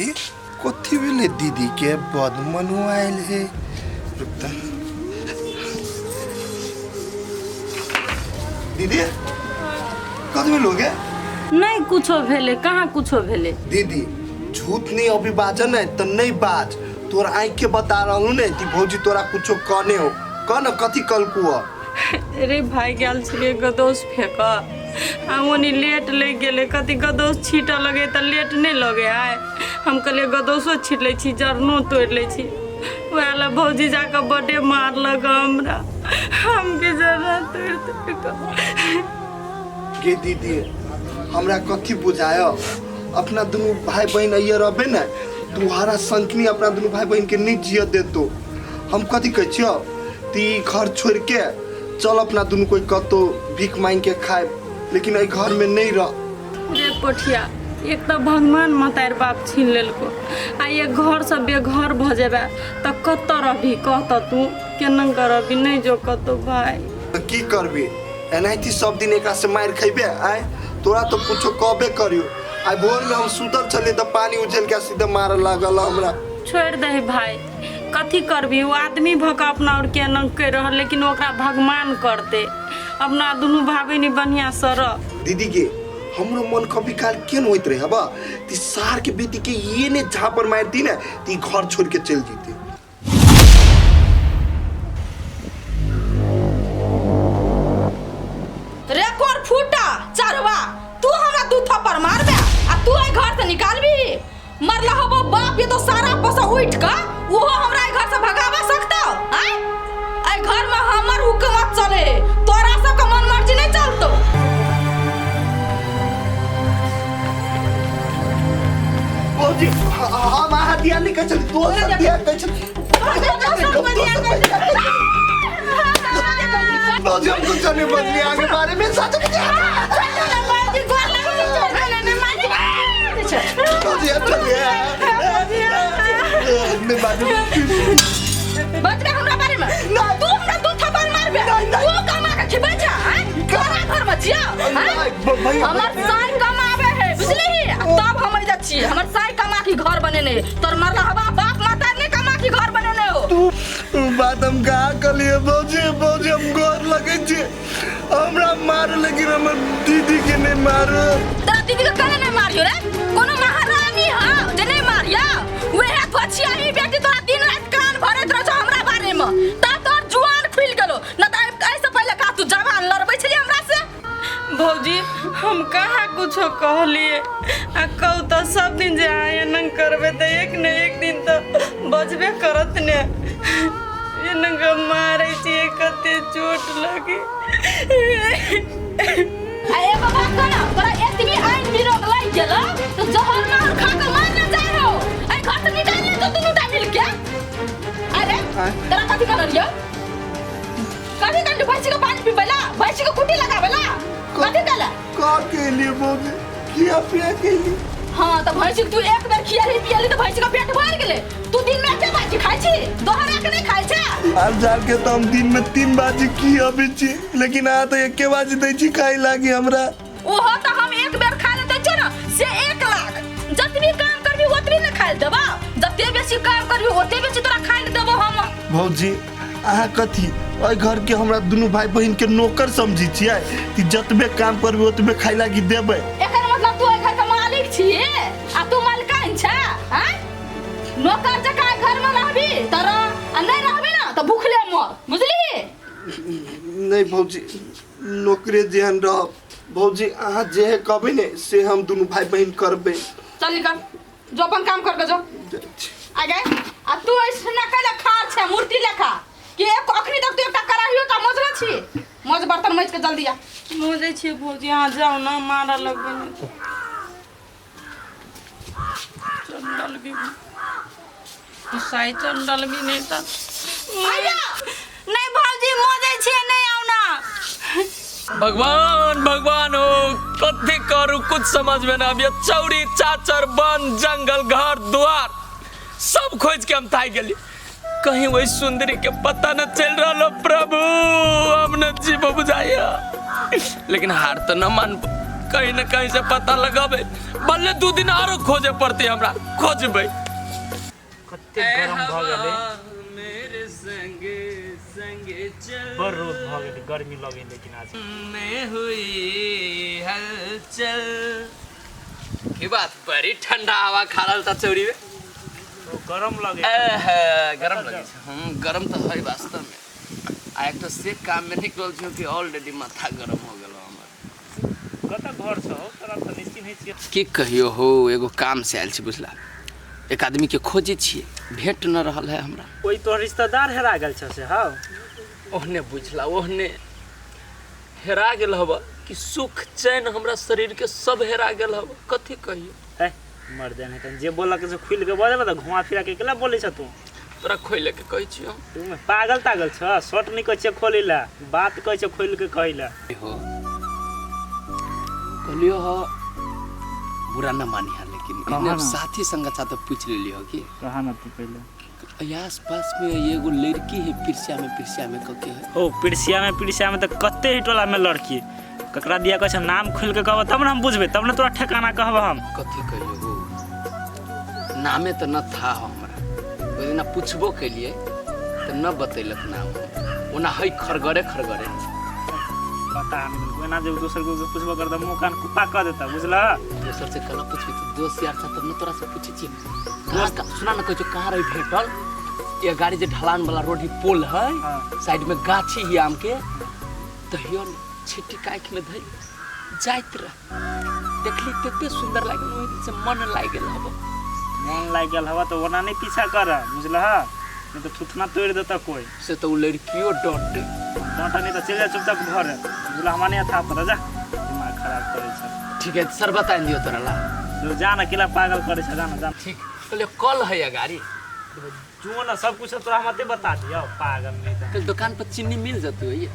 दीदी कथी भेलै दीदी के बद मनु आयल है रुक त दीदी कथी भेलो गे नहीं कुछो भेलै कहाँ कुछो भेलै दीदी झूठ नहीं अभी बाज ने तो नहीं बाज तोर आँख के बता रहा हूँ ने कि भौजी तोरा कुछो कहने हो कह न कथी कलकू हो रे भाई गेल छलियै गदौस फेंकऽ आ ओनी लेट लागि गेलै कथी गदौस छीटऽ लगे तऽ लेट नहि लगे आइ हम कहलियै गदौसो छीट लै छी जरनो तोड़ि लै छी वएह लए भौजी जाकऽ बड्डे मारलक हमरा हमके जरना तोड़ि तोड़ि कऽ गे दीदी हमरा कथी बुझाय अपना दुनू भाई बहन अइए रहबे ने तुम्हारा संकनी अपना दुनू भाई बहन के नहीं जिय देतो हम कथी कहै छियो ती घर छोड़ के चल अपना दुनू कोई कतो भीख मांग के खाए लेकिन एहि घर में नहीं रह रे पोठिया एक तऽ भगवान महतारि बाप छीन लेलको आ एक घरसँ बेघर भऽ जेबै तऽ कतऽ रहबी कह तऽ तू केना कऽ रहबी नहि जो कतौ भाय तऽ की करबी एनाहिते सब दिन एकरा से मारि खैबे आय तोरा तऽ कुछो कहबे करियो आइ भोर में हम सुतल छलियै तऽ पानी उझेल के सीधे मारऽ लागल हमरा छोड़ि दही भाय कथी करबी ओ आदमी भऽ कऽ अपना आओर के एना करि रहल लेकिन ओकरा भगवान करतै अपना दुनू भाय बहिनी बढ़िआँसँ रह दीदी के हमरो मन कभी काल केन होइत रहे हबा ती सार के बेटी के ये ने झापर मारती ने ती घर छोड़ के चल जीती रे कोर फूटा चरवा तू हमरा दू थप्पड़ मारबे आ तू एहि घर से निकालबी मरला होबो बाप ये तो सारा पैसा उठ के उहो हमरा एहि घर से भगावा सकतो आय एहि घर में हमर हुकूमत चले तोरा सबके मन मर्जी नहीं चलतो भौजी हम अहाँ दिया नहीं कहै छली दोसर दिया कहै छली भौजी हम कुछ नहीं बदली आगे बारे में सच भौजी अब चलिए नहीं बाजू बजबे हमरा बारे में तू हमरा दू थप्पड़ मारबे तू कमा के खिबै छा आँय? तोरा घर में जिया आँय? हमर साई कमावे है बुझली आ तब हम एजा छियै हमर साई कमा के घर बनेने है तोर मरला हवा बाप माता ने कमा के घर बनेने हो तू बात हम कहाँ कलिए भौजी भौजी हम गोर लगे छी हमरा मार लेकिन हमर दीदी के नहीं मार तोरा दीदी के कहे नहीं मारियो रे कोनो महारानी हा जे नहीं मारिया वेहे पछिया ही बेटी तोरा दिन रात कान भरैत रह छौ हमरा बारे में तब तोर जुआन खुलि गेलो न त एहिसँ पहिले का तू जवान लड़बै छली हमरा से भौजी हम कहाँ कुछो कहलिए आ कहू तऽ सब दिन जे अहाँ एना करबै तऽ एक ने एक दिन तऽ बजबे करत ने एना कऽ मारै छियै कते चोट लगे आ एगो बात कह ना तोरा एतबी आइन विरोध लागि गेल तऽ जहर माहौर खा कऽ मर ना जाय हो एहि घर से निकाल ले तो दुनू टा मिल के अरे तोरा कथी करल यौ कथी करली भैंसी के पानी पीबैला भैंसी के कुटी लगाबैला कथी करला का के लिए भौजी किया पिया के लिए हाँ तऽ भैंसी के तू एक बेर खियाली पियाली तऽ भैंसी के पेट भरि गेलै तू दिन में एके बाजी खाइ छी दोहरा के नहीं खाइ छै आब जाल के तो हम दिन में 3 बाजी की अबै छी लेकिन अहाँ तो एके बाजी दै छी खाइ लागी हमरा ओहो तऽ हम एक बेर खा लेते छियै ने से 1 लाख जतबी काम करबी ओतबी ने खाइ लए देबौ जते बेसी काम करबी ओते बेसी तोरा खाइ लए देबौ हम भौजी अहाँ कथी एहि घर के हमरा दुनू भाई बहिन के नौकर समझी छियै कि जतबे काम करबै ओतबे खाइ लागी देबै एकर मतलब तू एहि घर के मालिक छी आ तू मालिकाइन छे आँय नौकर जकाँ घर में रहबी तऽ रह आ नहीं रहबी ना तऽ भूखले मर बुझली नहीं भौजी नौकरे जेहन रहब भौजी अहाँ जे कहबै ने से हम दुनू भाई बहिन करबै चल निकल जो अपन काम कर के जो आ गए आ तू ऐसे कैला खार छै मूर्ति लेखा कि एक अखनी तक तू एकटा कड़ाहियो टा मजले छी मज बर्तन मज के जल्दी आ मोजै छियै भौजी अहाँ जाउ ने मारऽ लगबै ने चंडल भी साई चंडल भी नहीं तऽ आया नहीं भौजी मोजै छियै नहीं आउ ना भगवान भगवान हो कथी करू कुछ समझ में ना आबिय चौरी चाचर वन जंगल घर द्वार सब खोज के हम थाकि गेली कहीं वही सुंदरी के पता न चल रहा हो प्रभु हम न जीवो बुझाइया लेकिन हार तो न मान कहीं न कहीं से पता लगाबै भले 2 दिन आरो खोजे पड़तै हमरा खोजबै। कते गरम भऽ गेलै। मेरे संगे संगे चल बड़ रौद भऽ गेलै, गर्मी लगै लेकिन आज में हुई हलचल की बात बड़ी ठंडा हवा खा रहल था चौरी में। ओ गरम लगे। गरम लगे छै। हम गरम तऽ है वास्तव में। आ एक तो से काम में निकलल छियो कि ऑलरेडी माथा गरम हो गेल हमर। कतऽ घर छौ तोरा तऽ नहि चिन्है छियै। की कहियो हो, एगो काम से आयल छी बुझला, एक आदमी के खोजे छियै, भेंट न रहल है हमरा। कोई तोहर रिश्तेदार हेरा गेल छ से? हौ ओहने बुझला, ओहने हेरा गेल हब कि सुख चैन हमरा शरीर के सब हेरा गेल हब, कथी कहियो। है मर जाने तन जे बोलक से खुलि के बजल त घुमा फिरा के केला बोलै छ तू? तोरा खोले के कहै छियो। तू पागल तागल छ? शर्ट नहीं कहै छियै खोलै ला, बात कहै छियै खोलि के कहै ला। हो कहलियो हो बुरा न मानी है, लेकिन एने साथी संग अच्छा तो पूछ लेलियो कि कहा ना तू पहले आस पास में एगो लड़की है पिरसिया में कके है। ओ पिरसिया में त कते ही टोला में लड़की ककरा दिया कहै छै नाम खोलि के कहब तब न हम बुझबै, तब न तोरा ठिकाना कहब हम। कथी कहियो हो, नामे त न था हमरा, ओहि दिना पूछबो केलिए त न बतैलक नाम, ओना है खरगरे खरगरे पता नहीं एना जे दोसर को पूछबो कर त मुंह कान कुप्पा क देता बुझला। दोसर से कला पूछबी त दोस्त यार छ तब न तोरा से पूछै छी। दोस्त सुना न कहै छौ कहाँ रही भेटल, ये गाड़ी जे ढलान वाला रोड ही पोल है साइड में गाछी ही आम के, तहियो छिटी काखि में धइल जाइत रह, देखली कते सुंदर लागल, ओहि दिन से मन लागि गेल हब। मन लागि गेल हवा त ओना नहीं पीछा कर बुझला, नहीं तो थुथना तोड़ देता कोई। से तो उ लड़कियो डटे डटा नहीं तो चल जा चुपचाप घर बुझला, हमरा नहीं था पता, जा दिमाग खराब करे छ। ठीक है सर बता दियो तोरा ला, जो जा ना केला पागल करे छ, जा ना जा। ठीक कहलियो कल है या गाड़ी जो ना सब कुछ तोरा हम बता दियो पागल नहीं तो। कल दुकान पर चीनी मिल जतौ ये?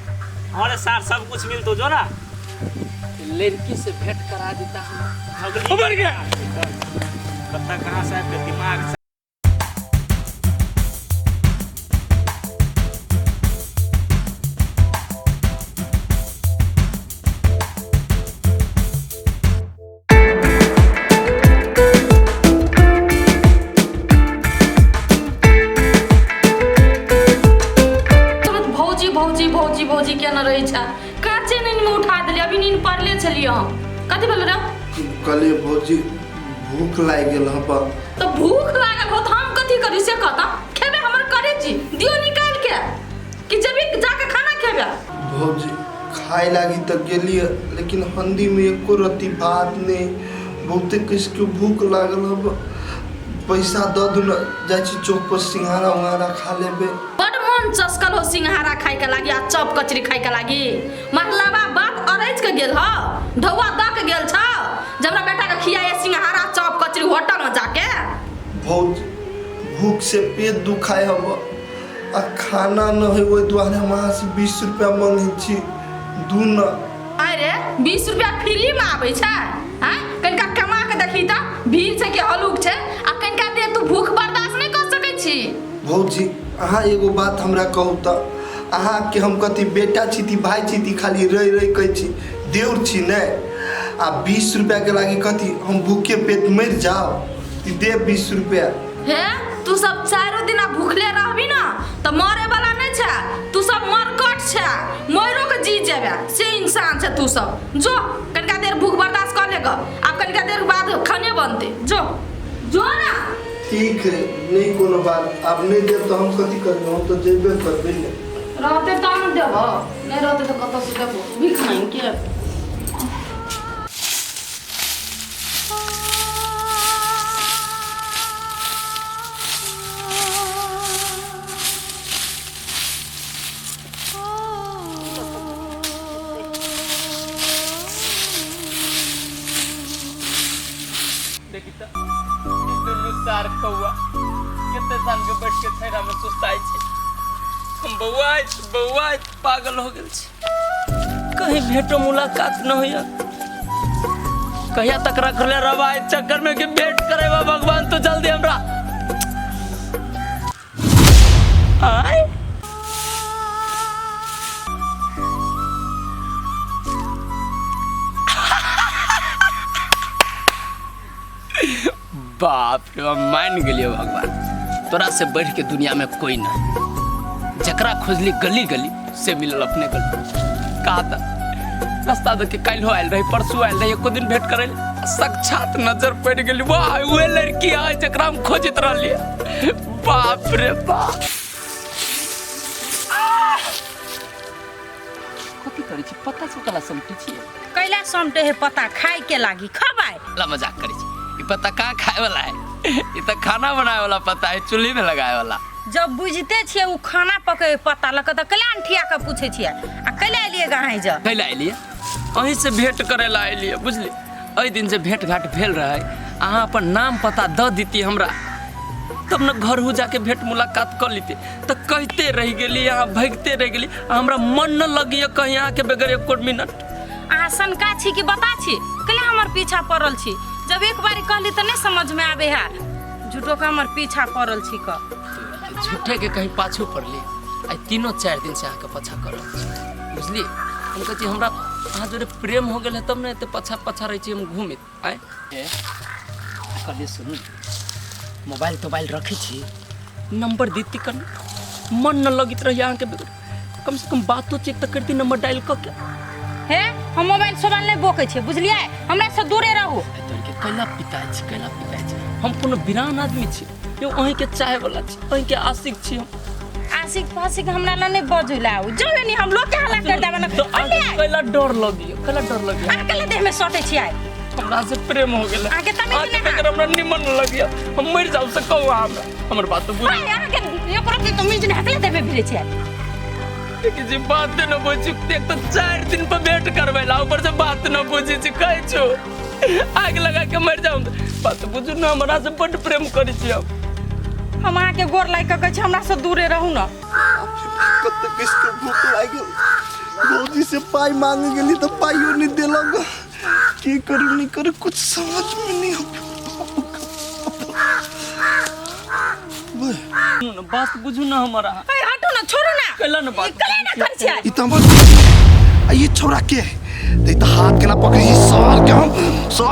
अरे सर सब कुछ मिलतो जो ना। लड़की से भेंट करा देता हम। खबर गया पता कहां से आपके दिमाग। भौजी भौजी भौजी भौजी केना रहै छै, काचे नींद में उठा देलियै, अभी नींद पड़ले छलियै हम। कथी भेल रे? कहलियै भौजी भूख लागि गेल हब। तऽ भूख लागल हो तऽ हम कथी करी से कहता? खेबे हमर करे जी दियो निकाल के कि जबी जाके खाना खेबे। भौजी खाए लागी तऽ गेलियै, लेकिन हंडी में एको रत्ती भात नहीं, बहुते किसके भूख लागल हब, पैसा दऽ दू न जाइ छी चौक पर सिंघाड़ा उंघाड़ा खा लेबे। बड मन चस्कल हो सिंघाड़ा खाए के लागी आ चप कचरी खाए के लागी। मरलावा बाप अरैज के गेल हो, ढौआ the के गेल छ जबरा बेटा के खियाए सिंघाड़ा चप कचरी होटल में जाके। भौजी भूख से पेट दुखाए हब आ खाना न है, ओहि दुआरे हम अहाँ से 20 रुपया मंगै छी दू न। अरे 20 रुपया फ्री में आबै छै हैं? कनिका कमा के देखी त भीड़ छै कि हलुक छै, आ कनिका देर तू भूख बर्दाश्त नहीं कर सकै छी। भौजी अहाँ एगो बात हमरा कहू त, अहाँके हम कथी बेटा छी ती भाई छी ती खाली रहि रहि कहै छी देउर छी नहि, आ 20 रुपया के लागी कथी हम भूखे पेट मरि जाओ ती दे 20 रुपया। हे तू सब चारो दिन भूखले रहबी ना त मरे वाला नहीं छै, तू सब मरकट छै, मरो के जी जेबे से इंसान छै तू सब। जो कनिका देर भूख बर्दाश्त कर लेगा, आब कनिका देर बाद खाने बनते, जो जो ना। ठीक है नहीं कोनो बात, अब नहीं देब तो हम कथी करबै, हम तो जेबे करबै ने। रहते तब न देबो, नहीं रहते तो कतऽ से देबो भीख मांगि के। देखी त दुनू सार कौआ कते साल के बैठ के छैरा में सुस्ताइ छै, हम बौआइत बौआइत पागल हो गेल छी, कहीं भेंटो मुलाकात न होइया, कहिया तक रखले रहबा चक्कर में कि भेंट करेबा भगवान तो जल्दी हमरा। आय बाप रे बाप, मान गेलियो भगवान, तोरा से बढ़ के दुनिया में कोई ना। जकरा खोजली गली गली से मिलल अपने गली। कहा था रास्ता देख के काल्हो आयल रही, परसों आयल रही, एको दिन भेंट करे साक्षात नजर पड़ गेली। वाह, उहे लड़की है जकरा हम खोजत रहलिए। बाप रे बाप, कथी करै छी? पता छै कला समटी छियै? कैला समटे है पता खाए के लागी खबाय। ला मजाक करै छी। ई पता कहाँ खाए वाला है? ई तऽ खाना बनाए वाला पता है, चूल्ही में लगाए वाला। जब बुझते छियै उ खाना पके पता लग तऽ कैला अंठिया के पूछै छियै आ कैला एलियै गाँव जब? कैला एलियै? अहीं से भेंट करे ला एलियै, बुझली? एहि दिन जे भेंट घाट भेल रहै, अहाँ अपन नाम पता दऽ दितियै हमरा, तब ने घर हो जाके भेंट मुलाकात कऽ लीते। तऽ कहिते रहि गेली, अहाँ भगिते रहि गेली। हमरा मन न लगिए कहीं अहाँके बगैर एको मिनट। अहाँ सनका छी कि बता छी? कैला हमर पीछा पड़ल छी? जब एक बारी कहली तऽ नहीं समझ में आबे है, झूठो के हमर पीछा पड़ल छी क। झूठे के कहीं पाछू पड़ली। आइ तीनो चारि दिन से अहाँके पाछा कर रहल छी, बुझलियै? हम कहै छी हमरा अहाँ जोरे प्रेम हो गेल है तब ने एते पाछा पाछा रहै छी हम घूमित। आँय कहलियै सुनू, मोबाइल तोबाइल रखै छी, नंबर देती कन, मन न लगैत रही अहाँके बगैर। कम से कम बातो चेक तऽ करती नंबर डायल कऽ के। हे, हम मोबाइल सोबाइल नहीं बोकै छियै, बुझलियै? हमरा से दूरे रहू। तोहर के कैला पिताइ छी, कैला पिताइ छी? हम कोनो वीरान आदमी छी यौ? अहीँके चाहे वाला छी, अहीँके आशिक छी हम। आशिक फाशिक हमरा लग नहीं बजू लाउ जो नहीं हम लोग के हल्ला कर देबै ना। तऽ अहाँके कैला डर लगियो, कैला डर लगियो? अहाँ के देह में सटे छियै। हमरा से प्रेम हो गेल। अहाँके तमीज अहाँके नहि। बगैर हमरा निमन न लगियो, हम मरि जाउ से कहू अहाँ हमरा, हमर बात बुझ। हाय, अहाँके एको रत्ती तमीज नहि, अकेले देह में भिड़ै छियै। देखी छी बात न बुझी। एक तो 4 दिन पर भेंट करबै ला, ऊपर से बात न बुझी छी। कहै छो आग लगा के मर जाऊं, बात बुझू न, हमरा से बड प्रेम करै छी हम। हम अहाँके गोर लागि कऽ कहै छी, हमरा से दूरे रहू न। कते किसके भूख लागि गेल। भौजी से पाई मांगे गेली तो पाइयो नहीं देलक। की करू नहीं करू कुछ समझ में नहीं आवे। सुनू न, बात बुझू न हमर अहाँ। ए, हटू न, छोड़ू न। कैला न बात ई कैला न करै छियै? ई तऽ हमर आ ये छौड़ा के है? तऽ ई तऽ हाथ केना पकड़ी साल के हम साल।